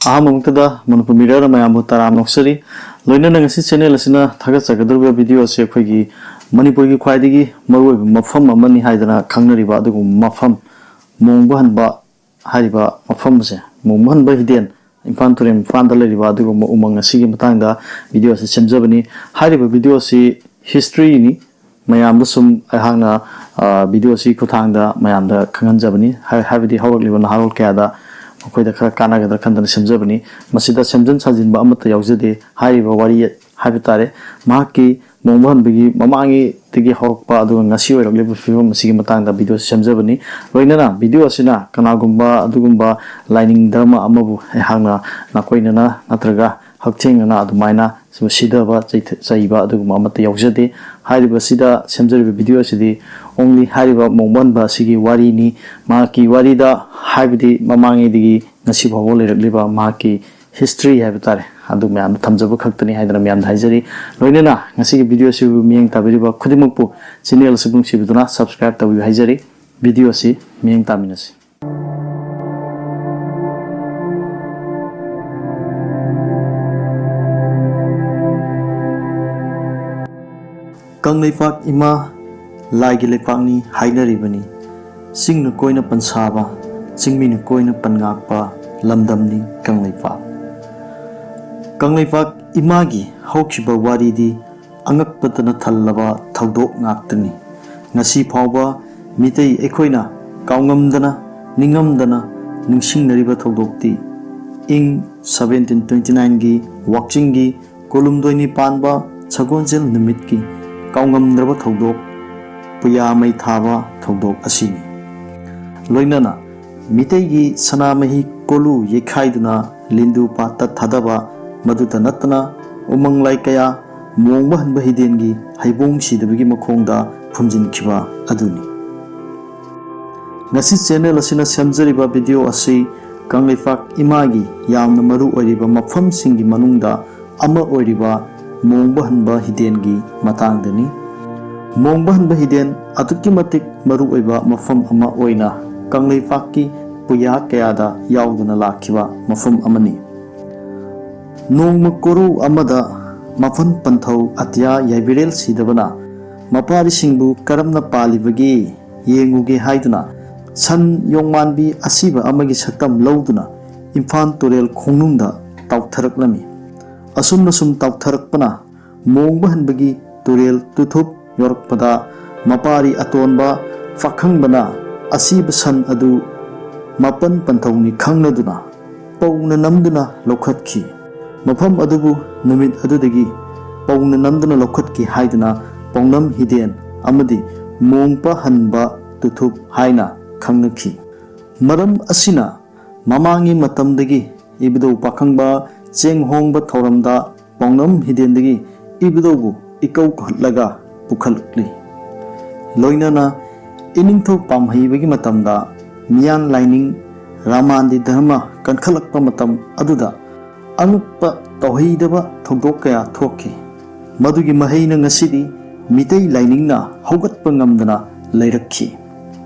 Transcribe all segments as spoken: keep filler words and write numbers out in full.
ꯑꯍꯥꯟꯕꯃꯛꯇꯗ Manipur mirror ꯃꯌꯥꯝꯕꯨ ꯇꯔꯥꯝꯅ ꯑꯣꯛꯆꯔꯤ꯫ ꯂꯣꯏꯅꯅ ꯉꯁꯤ ꯆꯦꯅꯦꯜ ꯑꯁꯤꯅ ꯊꯥꯒꯠꯆꯒꯗꯧꯔꯤꯕ ꯚꯤꯗꯤꯑꯣ ꯑꯁꯤ ꯑꯩꯈꯣꯏꯒꯤ ꯃꯅꯤꯄꯨꯔꯒꯤ ꯈ꯭ꯋꯥꯏꯗꯒꯤ ꯃꯔꯨꯑꯣꯏꯕ ꯃꯐꯝ ꯑꯃꯅꯤ ꯍꯥꯏꯗꯅ ꯈꯪꯅꯔꯤꯕ ꯑꯗꯨꯒꯨꯝꯕ ꯃꯐꯝ, ꯃꯣꯡꯕ ꯍꯟꯕ ꯍꯥꯏꯔꯤꯕ ꯃꯐꯝ ꯑꯁꯦ, ꯃꯣꯡꯕ ꯍꯟꯕ ꯍꯤꯗꯦꯟ, ꯏꯝꯐꯥꯜ ꯇꯨꯔꯦꯜ ꯃꯄꯥꯟꯗ ꯂꯩꯔꯤꯕ ꯑꯗꯨꯒꯨꯝꯕ ꯎꯃꯪ ꯑꯁꯤꯒꯤ ꯃꯇꯥꯡꯗ ꯚꯤꯗꯤꯑꯣ ꯑꯁꯤ ꯁꯦꯝꯖꯕꯅꯤ꯫ ꯍꯥꯏꯔꯤꯕ ꯚꯤꯗꯤꯑꯣ ꯑꯁꯤ ꯍꯤꯁꯇ꯭ꯔꯤꯅꯤ꯫ ꯃꯌꯥꯝꯗ ꯁꯨꯝ ꯑꯩꯍꯥꯛꯅ, ꯑ, ꯚꯤꯗꯤꯑꯣ ꯑꯁꯤ ꯈꯨꯠꯊꯥꯡꯗ ꯃꯌꯥꯝꯗ ꯈꯪꯍꯟꯖꯕꯅꯤ꯫ ꯍꯥꯏ-, ꯍꯥꯏꯕꯗꯤ ꯍꯧꯔꯛꯂꯤꯕ ꯅꯍꯥꯔꯣꯜ ꯀꯌꯥꯗ ꯃꯈꯣꯏꯗ ꯈꯔ ꯀꯥꯟꯅꯒꯗ꯭ꯔꯥ ꯈꯟꯗꯅ ꯁꯦꯝꯖꯕꯅꯤ꯫ ꯃꯁꯤꯗ ꯁꯦꯝꯖꯤꯟ ꯁꯥꯖꯤꯟꯕ ꯑꯃꯠꯇ ꯌꯥꯎꯖꯗꯦ꯫ ꯍꯥꯏꯔꯤꯕ ꯋꯥꯔꯤ ꯍꯥꯏꯕ ꯇꯥꯔꯦ, ꯃꯍꯥꯛꯀꯤ ꯃꯣꯡꯕ ꯍꯟꯕꯒꯤ ꯃꯃꯥꯡꯉꯩꯗꯒꯤ ꯍꯧꯔꯛꯄ ꯑꯗꯨꯒ ꯉꯁꯤ ꯑꯣꯏꯔꯛꯂꯤꯕ ꯐꯤꯕꯝ ꯑꯁꯤꯒꯤ ꯃꯇꯥꯡꯗ ꯚꯤꯗꯤꯑꯣ ꯁꯦꯝꯖꯕꯅꯤ꯫ ꯂꯣꯏꯅꯅ ꯚꯤꯗꯤꯑꯣ ꯑꯁꯤꯅ ꯀꯅꯥꯒꯨꯝꯕ ꯑꯗꯨꯒꯨꯝꯕ ꯂꯥꯏꯅꯤꯡ ꯙꯔꯃ ꯑꯃꯕꯨ ꯑꯩꯍꯥꯛꯅ ꯅꯥꯀꯣꯏꯅꯅ ꯅꯠꯇ꯭ꯔꯒ ꯍꯛꯊꯦꯡꯅꯅ ꯑꯗꯨꯃꯥꯏꯅ ꯁꯤꯗꯕ, ꯆꯩꯊ-, ꯆꯩꯕ ꯑꯗꯨꯒꯨꯝꯕ ꯑꯃꯠꯇ ꯌꯥꯎꯖꯗꯦ꯫ ꯍꯥꯏꯔꯤꯕꯁꯤꯗ ꯁꯦꯝꯖꯔꯤꯕ ꯚꯤꯗꯤꯑꯣ ꯑꯁꯤꯗꯤ only ꯍꯥꯏꯔꯤꯕ ꯃꯣꯡꯕ ꯍꯟꯕ ꯑꯁꯤꯒꯤ ꯋꯥꯔꯤꯅꯤ꯫ ꯃꯍꯥꯛꯀꯤ ꯋꯥꯔꯤꯗ, ꯍꯥꯏꯕꯗꯤ ꯃꯃꯥꯡꯉꯩꯗꯒꯤ ꯉꯁꯤ ꯐꯥꯎꯕ ꯂꯩꯔꯛꯂꯤꯕ ꯃꯍꯥꯛꯀꯤ ꯍꯤꯁꯇ꯭ꯔꯤ ꯍꯥꯏꯕ ꯇꯥꯔꯦ, ꯑꯗꯨ ꯃꯌꯥꯝꯗ ꯊꯝꯖꯕ ꯈꯛꯇꯅꯤ ꯍꯥꯏꯗꯅ ꯃꯌꯥꯝꯗ ꯍꯥꯏꯖꯔꯤ꯫ ꯂꯣꯏꯅꯅ ꯉꯁꯤꯒꯤ ꯚꯤꯗꯤꯑꯣ ꯑꯁꯤꯕꯨ ꯃꯤꯠꯌꯦꯡ ꯇꯥꯕꯤꯔꯤꯕ ꯈꯨꯗꯤꯡꯃꯛꯄꯨ ꯆꯦꯅꯦꯜ ꯑꯁꯤꯕꯨ ꯅꯨꯡꯁꯤꯕꯤꯗꯨꯅ subscribe ꯇꯧꯕꯤꯌꯨ ꯍꯥꯏꯖꯔꯤ꯫ ꯚꯤꯗꯤꯑꯣ ꯑꯁꯤ ꯃꯤꯠꯌꯦꯡ ꯇꯥꯃꯤꯟꯅꯁꯤ꯫ ꯀꯪꯂꯩꯄꯥꯛ ꯏꯃꯥ ꯂꯥꯏꯒꯤ ꯂꯩꯄꯥꯛꯅꯤ ꯍꯥꯏꯅꯔꯤꯕꯅꯤ꯫ ꯆꯤꯡꯅ ꯀꯣꯏꯅ ꯄꯟꯁꯥꯕ, ꯆꯤꯡꯃꯤꯅ ꯀꯣꯏꯅ ꯄꯟꯉꯥꯛꯄ ꯂꯝꯗꯝꯅꯤ ꯀꯪꯂꯩꯄꯥꯛ꯫ ꯀꯪꯂꯩꯄꯥꯛ ꯏꯃꯥꯒꯤ ꯍꯧꯈꯤꯕ ꯋꯥꯔꯤꯗꯤ ꯑꯉꯛꯄꯇꯅ ꯊꯜꯂꯕ ꯊꯧꯗꯣꯛ ꯉꯥꯛꯇꯅꯤ꯫ ꯉꯁꯤ ꯐꯥꯎꯕ ꯃꯤꯇꯩ ꯑꯩꯈꯣꯏꯅ ꯀꯥꯎꯉꯝꯗꯅ, ꯅꯤꯡꯉꯝꯗꯅ ꯅꯤꯡꯁꯤꯡꯅꯔꯤꯕ ꯊꯧꯗꯣꯛꯇꯤ ꯏꯪ seventeen twenty nineꯒꯤ ꯋꯥꯛꯆꯤꯡꯒꯤ ꯀꯣꯂꯨꯝꯗꯣꯏꯅꯤ ꯄꯥꯟꯕ ꯁꯒꯣꯜꯁꯦꯜ ꯅꯨꯃꯤꯠꯀꯤ ꯀꯥꯎꯉꯝꯗ꯭ꯔꯕ ꯊꯧꯗꯣꯛ, ꯄꯨꯌꯥ ꯃꯩ ꯊꯥꯕ ꯊꯧꯗꯣꯛ ꯑꯁꯤꯅꯤ꯫ ꯂꯣꯏꯅꯅ ꯃꯤꯇꯩꯒꯤ ꯁꯅꯥꯃꯍꯤ ꯀꯣꯂꯨ ꯌꯩꯈꯥꯏꯗꯨꯅ ꯂꯤꯟꯗꯨ ꯄꯥꯠꯇ ꯊꯥꯗꯕ, ꯃꯗꯨꯇ ꯅꯠꯇꯅ ꯎꯃꯪ ꯂꯥꯏ ꯀꯌꯥ ꯃꯣꯡꯕ ꯍꯟꯕ ꯍꯤꯗꯦꯟꯒꯤ ꯍꯩꯕꯣꯡ ꯁꯤꯗꯕꯒꯤ ꯃꯈꯣꯡꯗ ꯐꯨꯝꯖꯤꯟꯈꯤꯕ ꯑꯗꯨꯅꯤ꯫ ꯉꯁꯤ ꯆꯦꯅꯦꯜ ꯑꯁꯤꯅ ꯁꯦꯝꯖꯔꯤꯕ ꯚꯤꯗꯤꯑꯣ ꯑꯁꯤ ꯀꯪꯂꯩꯄꯥꯛ ꯏꯃꯥꯒꯤ ꯌꯥꯝꯅ ꯃꯔꯨ ꯑꯣꯏꯔꯤꯕ ꯃꯐꯝꯁꯤꯡꯒꯤ ꯃꯅꯨꯡꯗ ꯑꯃ ꯑꯣꯏꯔꯤꯕ ꯃꯣꯡꯕ ꯍꯟꯕ ꯍꯤꯗꯦꯟꯒꯤ ꯃꯇꯥꯡꯗꯅꯤ꯫ ꯃꯣꯡꯕ ꯍꯟꯕ ꯍꯤꯗꯦꯟ ꯑꯗꯨꯛꯀꯤ ꯃꯇꯤꯛ ꯃꯔꯨ ꯑꯣꯏꯕ ꯃꯐꯝ ꯑꯃ ꯑꯣꯏꯅ ꯀꯪꯂꯩꯄꯥꯛꯀꯤ ꯄꯨꯌꯥ ꯀꯌꯥꯗ ꯌꯥꯎꯗꯨꯅ ꯂꯥꯛꯈꯤꯕ ꯃꯐꯝ ꯑꯃꯅꯤ꯫ ꯅꯣꯡꯃ ꯀꯣꯔꯧ ꯑꯃꯗ ꯃꯄꯟ ꯄꯟꯊꯧ ꯑꯇꯤꯌꯥ ꯌꯥꯏꯕꯤꯔꯦꯜ ꯁꯤꯗꯕꯅ ꯃꯄꯥꯔꯤꯁꯤꯡꯕꯨ ꯀꯔꯝꯅ ꯄꯥꯜꯂꯤꯕꯒꯦ ꯌꯦꯡꯉꯨꯒꯦ ꯍꯥꯏꯗꯨꯅ ꯁꯟ ꯌꯣꯡꯃꯥꯟꯕꯤ ꯑꯁꯤꯕ ꯑꯃꯒꯤ ꯁꯛꯇꯝ ꯂꯧꯗꯨꯅ ꯏꯝꯐꯥꯜ ꯇꯨꯔꯦꯜ ꯈꯣꯡꯅꯨꯡꯗ ꯇꯥꯎꯊꯔꯛꯂꯝꯃꯤ꯫ ꯑꯁꯨꯝꯅ ꯁꯨꯝ ꯇꯥꯎꯊꯔꯛꯄꯅ ꯃꯣꯡꯕ ꯍꯟꯕꯒꯤ ꯇꯨꯔꯦꯜ ꯇꯨꯊꯨꯞ ꯌꯧꯔꯛꯄꯗ ꯃꯄꯥꯔꯤ ꯑꯇꯣꯟꯕ ꯄꯥꯈꯪꯕꯅ ꯑꯁꯤꯕ ꯁꯟ ꯑꯗꯨ ꯃꯄꯟ ꯄꯟꯊꯧꯅꯤ ꯈꯪꯅꯗꯨꯅ ꯄꯧꯅ ꯅꯝꯗꯨꯅ ꯂꯧꯈꯠꯈꯤ꯫ ꯃꯐꯝ ꯑꯗꯨꯕꯨ ꯅꯨꯃꯤꯠ ꯑꯗꯨꯗꯒꯤ ꯄꯧꯅ ꯅꯝꯗꯨꯅ ꯂꯧꯈꯠꯈꯤ ꯍꯥꯏꯗꯨꯅ ꯄꯧꯅꯝ ꯍꯤꯗꯦꯟ ꯑꯃꯗꯤ ꯃꯣꯡꯄ ꯍꯟꯕ ꯇꯨꯊꯨꯞ ꯍꯥꯏꯅ ꯈꯪꯅꯈꯤ꯫ ꯃꯔꯝ ꯑꯁꯤꯅ ꯃꯃꯥꯡꯒꯤ ꯃꯇꯝꯗꯒꯤ ꯏꯕꯨꯙꯧ ꯄꯥꯈꯪꯕ ꯆꯦꯡ ꯍꯣꯡꯕ ꯊꯧꯔꯝꯗ ꯄꯥꯎꯅꯝ ꯍꯤꯗꯦꯟꯗꯒꯤ ꯏꯕꯨꯙꯧꯕꯨ ꯏꯀꯧ ꯀꯧꯍꯠꯂꯒ ꯄꯨꯈꯠꯂꯛꯂꯤ꯫ ꯂꯣꯏꯅꯅ ꯏꯅꯤꯡꯊꯧ ꯄꯥꯝꯍꯩꯕꯒꯤ ꯃꯇꯝꯗ ꯃꯤꯌꯥꯟ ꯂꯥꯏꯅꯤꯡ ꯔꯥꯃꯥꯟꯗꯤ ꯙꯔꯃ ꯀꯟꯈꯠꯂꯛꯄ ꯃꯇꯝ ꯑꯗꯨꯗ ꯑꯉꯛꯄ ꯇꯧꯍꯩꯗꯕ ꯊꯧꯗꯣꯛ ꯀꯌꯥ ꯊꯣꯛꯈꯤ꯫ ꯃꯗꯨꯒꯤ ꯃꯍꯩꯅ ꯉꯁꯤꯗꯤ ꯃꯤꯇꯩ ꯂꯥꯏꯅꯤꯡꯅ ꯍꯧꯒꯠꯄ ꯉꯝꯗꯅ ꯂꯩꯔꯛꯈꯤ꯫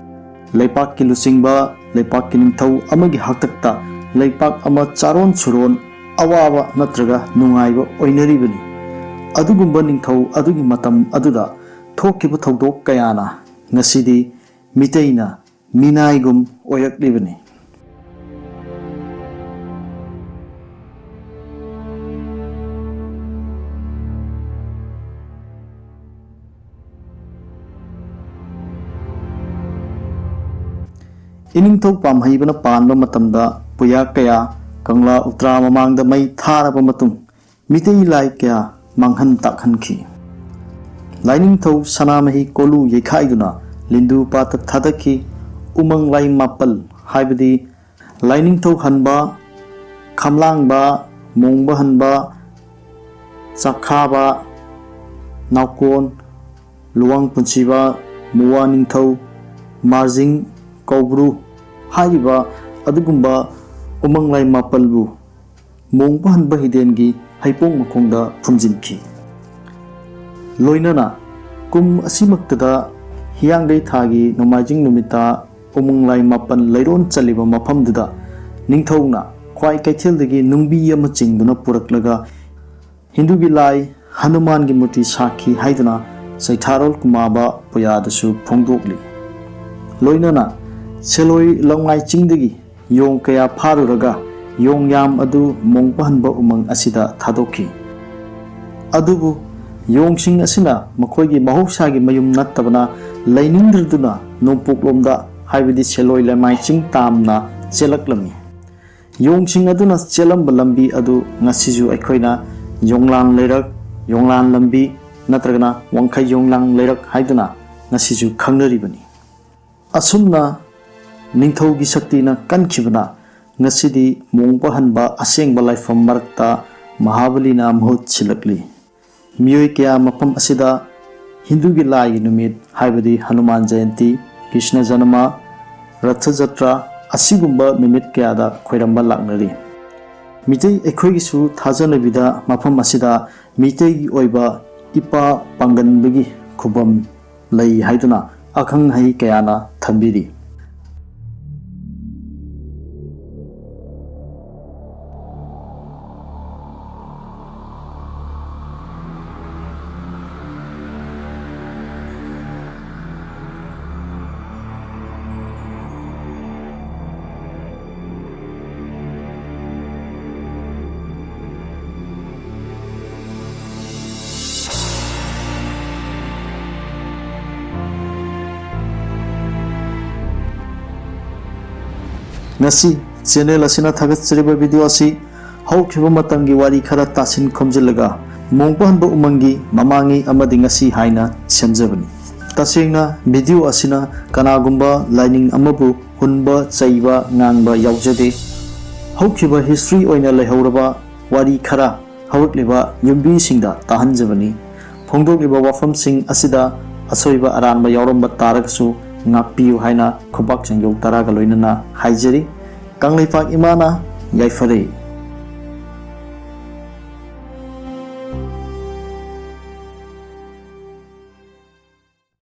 ꯂꯩꯄꯥꯛꯀꯤ ꯂꯨꯆꯤꯡꯕ, ꯂꯩꯄꯥꯛꯀꯤ ꯅꯤꯡꯊꯧ ꯑꯃꯒꯤ ꯍꯥꯛꯇꯛꯇ ꯂꯩꯄꯥꯛ ꯑꯃ ꯆꯥꯔꯣꯟ ꯁꯨꯔꯣꯟ, ꯑꯋꯥꯕ ꯅꯠꯇ꯭ꯔꯒ ꯅꯨꯡꯉꯥꯏꯕ ꯑꯣꯏꯅꯔꯤꯕꯅꯤ꯫ ꯑꯗꯨꯒꯨꯝꯕ ꯅꯤꯡꯊꯧ ꯑꯗꯨꯒꯤ ꯃꯇꯝ ꯑꯗꯨꯗ ꯊꯣꯛꯈꯤꯕ ꯊꯧꯗꯣꯛ ꯀꯌꯥꯅ ꯉꯁꯤꯗꯤ ꯃꯤꯇꯩꯅ ꯃꯤꯅꯥꯏꯒꯨꯝ ꯑꯣꯏꯔꯛꯂꯤꯕꯅꯤ꯫ ꯏꯅꯤꯡꯊꯧ ꯄꯥꯝꯍꯩꯕꯅ ꯄꯥꯟꯕ ꯃꯇꯝꯗ ꯄꯨꯌꯥ ꯀꯌꯥ ꯀꯪꯂꯥ ꯎꯇ꯭ꯔꯥ ꯃꯃꯥꯡꯗ ꯃꯩ ꯊꯥꯔꯕ ꯃꯇꯨꯡ ꯃꯤꯇꯩ ꯂꯥꯏ ꯀꯌꯥ ꯃꯥꯡꯍꯟ ꯇꯥꯛꯍꯟꯈꯤ꯫ ꯂꯥꯏꯅꯤꯡꯊꯧ ꯁꯅꯥꯃꯍꯤ ꯀꯣꯂꯨ ꯌꯩꯈꯥꯏꯗꯨꯅ ꯂꯤꯟꯗꯨ ꯄꯥꯠꯇ ꯊꯥꯗꯈꯤ꯫ ꯎꯃꯪ ꯂꯥꯏ ꯃꯥꯄꯜ ꯍꯥꯏꯕꯗꯤ ꯂꯥꯏꯅꯤꯡꯊꯧ ꯍꯟꯕ, ꯈꯝꯂꯥꯡꯕ, ꯃꯣꯡꯕ ꯍꯟꯕ, ꯆꯥꯛꯈꯥꯕ, ꯅꯥꯎꯀꯣꯟ, ꯂꯨꯋꯥꯡ ꯄꯨꯟꯁꯤꯕ, ꯃꯨꯋꯥ ꯅꯤꯡꯊꯧ, ꯃꯥꯔꯖꯤꯡ, ꯀꯧꯕ꯭ꯔꯨ ꯍꯥꯏꯔꯤꯕ ꯑꯗꯨꯒꯨꯝꯕ ꯎꯃꯪ ꯂꯥꯏ ꯃꯥꯄꯜꯕꯨ ꯃꯣꯡꯕ ꯍꯟꯕ ꯍꯤꯗꯦꯟꯒꯤ ꯍꯩꯄꯣꯡ ꯃꯈꯣꯡꯗ ꯐꯨꯝꯖꯤꯟꯈꯤ꯫ ꯂꯣꯏꯅꯅ ꯀꯨꯝ ꯑꯁꯤꯃꯛꯇꯗ ꯍꯤꯌꯥꯡꯒꯩ ꯊꯥꯒꯤ ꯅꯣꯡꯃꯥꯏꯖꯤꯡ ꯅꯨꯃꯤꯠꯇ ꯎꯃꯪ ꯂꯥꯏ ꯃꯥꯄꯟ ꯂꯩꯔꯣꯟ ꯆꯜꯂꯤꯕ ꯃꯐꯝꯗꯨꯗ ꯅꯤꯡꯊꯧꯅ ꯈ꯭ꯋꯥꯏ ꯀꯩꯊꯦꯜꯗꯒꯤ ꯅꯨꯡꯕꯤ ꯑꯃ ꯆꯤꯡꯗꯨꯅ ꯄꯨꯔꯛꯂꯒ ꯍꯤꯟꯗꯨꯒꯤ ꯂꯥꯏ ꯍꯅꯨꯃꯥꯟꯒꯤ ꯃꯨꯔꯇꯤ ꯁꯥꯈꯤ ꯍꯥꯏꯗꯨꯅ ꯆꯩꯊꯥꯔꯣꯜ ꯀꯨꯃꯥꯕ ꯄꯨꯌꯥꯗꯁꯨ ꯐꯣꯡꯗꯣꯛꯂꯤ꯫ ꯂꯣꯏꯅꯅ ꯁꯦꯂꯣꯏ ꯂꯝꯉꯥꯏ ꯆꯤꯡꯗꯒꯤ ꯌꯣꯡ ꯀꯌꯥ ꯐꯥꯔꯨꯔꯒ ꯌꯣꯡ ꯌꯥꯝ ꯑꯗꯨ ꯃꯣꯡꯄꯥꯍꯟꯕ ꯎꯃꯪ ꯑꯁꯤꯗ ꯊꯥꯗꯣꯛꯈꯤ꯫ ꯑꯗꯨꯕꯨ ꯌꯣꯡꯁꯤꯡ ꯑꯁꯤꯅ ꯃꯈꯣꯏꯒꯤ ꯃꯍꯧꯁꯥꯒꯤ ꯃꯌꯨꯝ ꯅꯠꯇꯕꯅ ꯂꯩꯅꯤꯡꯗ꯭ꯔꯗꯨꯅ ꯅꯣꯡꯄꯣꯛꯂꯣꯝꯗ, ꯍꯥꯏꯕꯗꯤ ꯁꯦꯂꯣꯏ ꯂꯩꯃꯥꯏ ꯆꯤꯡ ꯇꯥꯝꯅ ꯆꯦꯜꯂꯛꯂꯝꯃꯤ꯫ ꯌꯣꯡꯁꯤꯡ ꯑꯗꯨꯅ ꯆꯦꯜꯂꯝꯕ ꯂꯝꯕꯤ ꯑꯗꯨ ꯉꯁꯤꯁꯨ ꯑꯩꯈꯣꯏꯅ ꯌꯣꯡꯂꯥꯟ ꯂꯩꯔꯛ, ꯌꯣꯡꯂꯥꯟ ꯂꯝꯕꯤ ꯅꯠꯇ꯭ꯔꯒꯅ ꯋꯥꯡꯈꯩ ꯌꯣꯡꯂꯥꯟ ꯂꯩꯔꯛ ꯍꯥꯏꯗꯨꯅ ꯉꯁꯤꯁꯨ ꯈꯪꯅꯔꯤꯕꯅꯤ꯫ ꯑꯁꯨꯝꯅ ꯅꯤꯡꯊꯧꯒꯤ ꯁꯛꯇꯤꯅ ꯀꯟꯈꯤꯕꯅ ꯉꯁꯤꯗꯤ ꯃꯣꯡꯄꯥꯍꯟꯕ ꯑꯁꯦꯡꯕ ꯂꯥꯏꯐꯝ ꯃꯔꯛꯇ ꯃꯍꯥꯕꯂꯤꯅ ꯃꯍꯨꯠ ꯁꯤꯜꯂꯛꯂꯤ꯫ ꯃꯤꯑꯣꯏ ꯀꯌꯥ ꯃꯐꯝ ꯑꯁꯤꯗ ꯍꯤꯟꯗꯨꯒꯤ ꯂꯥꯏꯒꯤ ꯅꯨꯃꯤꯠ, ꯍꯥꯏꯕꯗꯤ ꯍꯅꯨꯃꯥꯟ ꯖꯌꯟꯇꯤ, ꯀ꯭ꯔꯤꯁꯅ ꯖꯅꯃ, ꯔꯊ ꯖꯇ꯭ꯔꯥ ꯑꯁꯤꯒꯨꯝꯕ ꯅꯨꯃꯤꯠ ꯀꯌꯥꯗ ꯈꯣꯏꯔꯝꯕ ꯂꯥꯛꯅꯔꯤ꯫ ꯃꯤꯇꯩ ꯑꯩꯈꯣꯏꯒꯤꯁꯨ ꯊꯥꯖꯅꯕꯤꯗ ꯃꯐꯝ ꯑꯁꯤꯗ ꯃꯤꯇꯩꯒꯤ ꯑꯣꯏꯕ ꯏꯄꯥ ꯄꯥꯡꯒꯟꯕꯒꯤ ꯈꯨꯕꯝ ꯂꯩ ꯍꯥꯏꯗꯨꯅ ꯑꯈꯪ ꯑꯍꯩ ꯀꯌꯥꯅ ꯊꯝꯕꯤꯔꯤ꯫ ꯉꯁꯤ ꯆꯦꯅꯦꯜ ꯑꯁꯤꯅ ꯊꯥꯒꯠꯆꯔꯤꯕ ꯚꯤꯗꯤꯑꯣ ꯑꯁꯤ ꯍꯧꯈꯤꯕ ꯃꯇꯝꯒꯤ ꯋꯥꯔꯤ ꯈꯔ ꯇꯥꯁꯤꯟ ꯈꯣꯝꯖꯤꯜꯂꯒ ꯃꯣꯡꯄꯥꯍꯟꯕ ꯎꯃꯪꯒꯤ ꯃꯃꯥꯡꯉꯩ ꯑꯃꯗꯤ ꯉꯁꯤ ꯍꯥꯏꯅ ꯁꯦꯝꯖꯕꯅꯤ꯫ ꯇꯁꯦꯡꯅ ꯚꯤꯗꯤꯑꯣ ꯑꯁꯤꯅ ꯀꯅꯥꯒꯨꯝꯕ ꯂꯥꯏꯅꯤꯡ ꯑꯃꯕꯨ ꯍꯨꯟꯕ, ꯆꯩꯕ, ꯉꯥꯡꯕ ꯌꯥꯎꯖꯗꯦ꯫ ꯍꯧꯈꯤꯕ ꯍꯤꯁꯇ꯭ꯔꯤ ꯑꯣꯏꯅ ꯂꯩꯍꯧꯔꯕ ꯋꯥꯔꯤ ꯈꯔ ꯍꯧꯔꯛꯂꯤꯕ ꯌꯨꯝꯕꯤꯁꯤꯡꯗ ꯇꯥꯍꯟꯖꯕꯅꯤ꯫ ꯐꯣꯡꯗꯣꯛꯂꯤꯕ ꯋꯥꯐꯝꯁꯤꯡ ꯑꯁꯤꯗ ꯑꯁꯣꯏꯕ ꯑꯔꯥꯟꯕ ꯌꯥꯎꯔꯝꯕ ꯇꯥꯔꯒꯁꯨ ꯉꯥꯛꯄꯤꯌꯨ ꯍꯥꯏꯅ ꯈꯨꯕꯥꯛ ꯆꯪꯌꯧ ꯇꯔꯥꯒ ꯂꯣꯏꯅꯅ ꯍꯥꯏꯖꯔꯤ꯫ ꯀꯪꯂꯩꯄꯥꯛ ꯏꯃꯥꯅ ꯌꯥꯏꯐꯔꯦ꯫